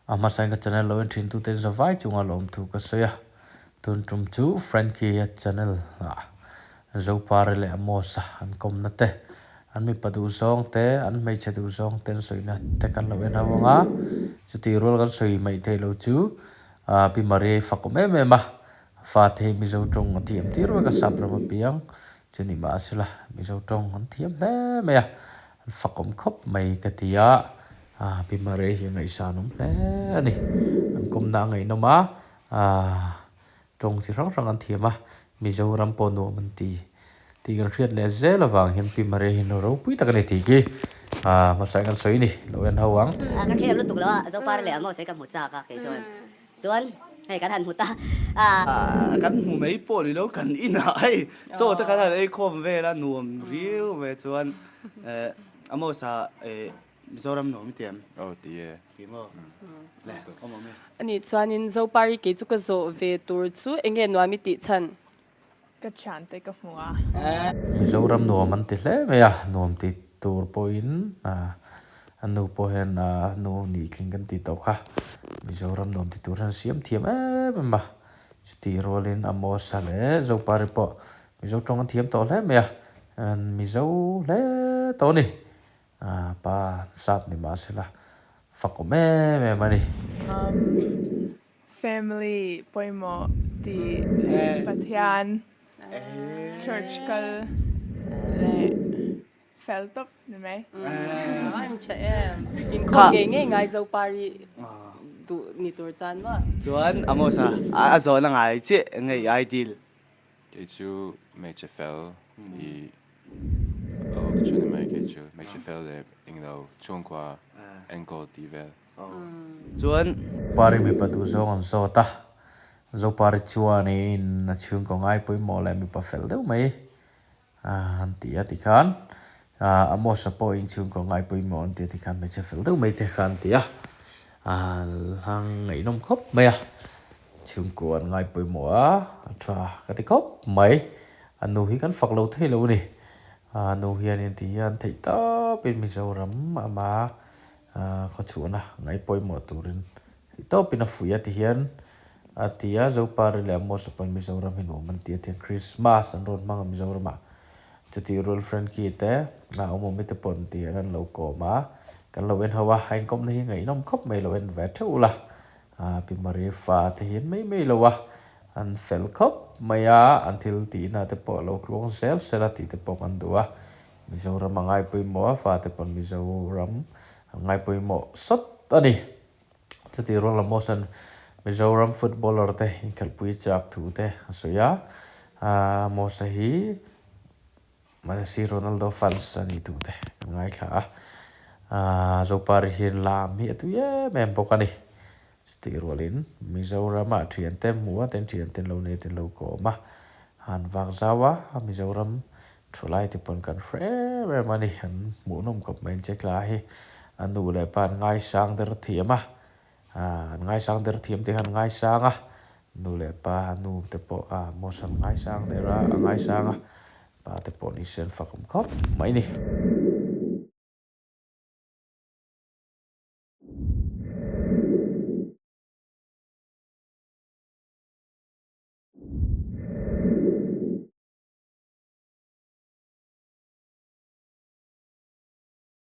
A hmasain ka channel lo en thin tute zavai chunga lawmthu ka sawi a, tun tum chu Frankie-a channel ah Zopari leh Amos-a an kawmna te, an mipa duhzawng te, an hmeichhe duhzawng te an sawina te kan lo en ho ang a, chutih rual kan sawi mai theih lo chu Pi Maria-i fakawm em em a, fate hi Mizo tawng a thiam tir vek a, sap ram apiang chu ni mahsela Mizo tawng an thiam hle mai a, an fakawm khawp mai ka ti a, Pi Maria hi a ngaihsan awm hle a ni. An kawmna a ngaihnawm a, tawng chi hrang hrang an thiam a, Mizoram pawh nuam an ti tih kan hriat leh zel avang hian Pi Maria hi nu ropui tak a ni tih khi hmasa in kan sawi a ni, lo en ho ang. Ka khem lutuk lo a, Zopar leh Amos hi ka hmu chak a kei chuan. Chuan hei kan han hmu ta a. Kan hmu mai pawh ni lo kan inah hei chaw te kan han ei khawm vel a nuam riau mai chuan Amos ah Mizoram nuam i ti em? Aw ti e. Ti maw? Le awm awm e. Ani chuanin Zopari kei chu ka zawh ve tur chu enge nuam i tih chhan? Ka thiante ka hmu a. Mizoram nuam an ti hle mai a, nuam ti tur pawhin a nu pawh hian a nu nih tling kan tih tawh kha. Mizoram nuam ti tur hian a siam thiam em em a, chutih rualin Amosa leh Zopari pawh Mizo tawng an thiam tawh hle mai a, Mizo hle tawh a ni. Pa sap ni mahsela fakawm em em a ni. Family pawimawh tih Pathian church kal leh fel tawp ni mai. An tha em. Inkhawm ngei ngei ngai Zopari duh ni tur chuan maw. Chuan Amos a a zawhna ngai chiah enge i ideal? Kei chu hmeichhe fel i aw ka chu ni mai kei chu hmeichhe fel leh englo chhungkua enkawl tih vel. Chuan. Pari mipa duh zawng an zawt a, Zopari chuanin a chhungkaw ngai pawimawh leh mipa fel deuh mai an ti a tikhan Amos-a pawhin chhungkaw ngai pawimawh an ti a tikhan hmeichhe fel deuh mai te kha an ti a, a ngaihnawm khawp mai a, chhungkaw an ngai pawimawh a, a tha ka ti khawp mai, a nu hi kan fak lo thei lo a ni, a nu hianin ti hian theih tawpin Mizoram ama Khawchhuahna ngai pawimawh turin theih tawpin a fuih a ti hian a ti a, Zopari leh Amos pawhin Mizoram hi nuam an ti a ti hian Christmas an rawn hmang a Mizoramah chutih rual Frankie te a awm awm te pawh an ti hian an lo kawm a, kan lo en ho a, a inkawmna hi ngaihnawm khawp mai lo en ve theuh ula, Pi Marie fa te hian mai mai lo a, an fel khawp mai a, an thil tihna te pawh a lo tluang zel zel a tih te pawh kan duh a. Mizoram a ngai pawimawh a, fate pawn Mizoram an ngai pawimawh sawt a ni. Chutih rual Amos-a'n Mizoram footballer te inkhelhpui chak thu te a sawi a, Amos-a hi Messi Ronaldo fans a nih thu te kan ngaithla a, Zopari hian lam hi a tui em em bawk a ni. Chutih rualin Mizoram-ah thiante hmuh a, ten thiante lo nei ten lo kawm a, han vak zau a, Mizoram Thulai te pawn kan hre em em a ni, an hmuhnawm khawp mai che tla hi a nu leh pa an ngaisang der thiam a, an ngaisang der thiam tih khan an ngaisang a, nu leh pa nu te pawh a Mos an ngaisang der a, a ngaisang a, pa te pawh ni se an fakawm khawp mai ni.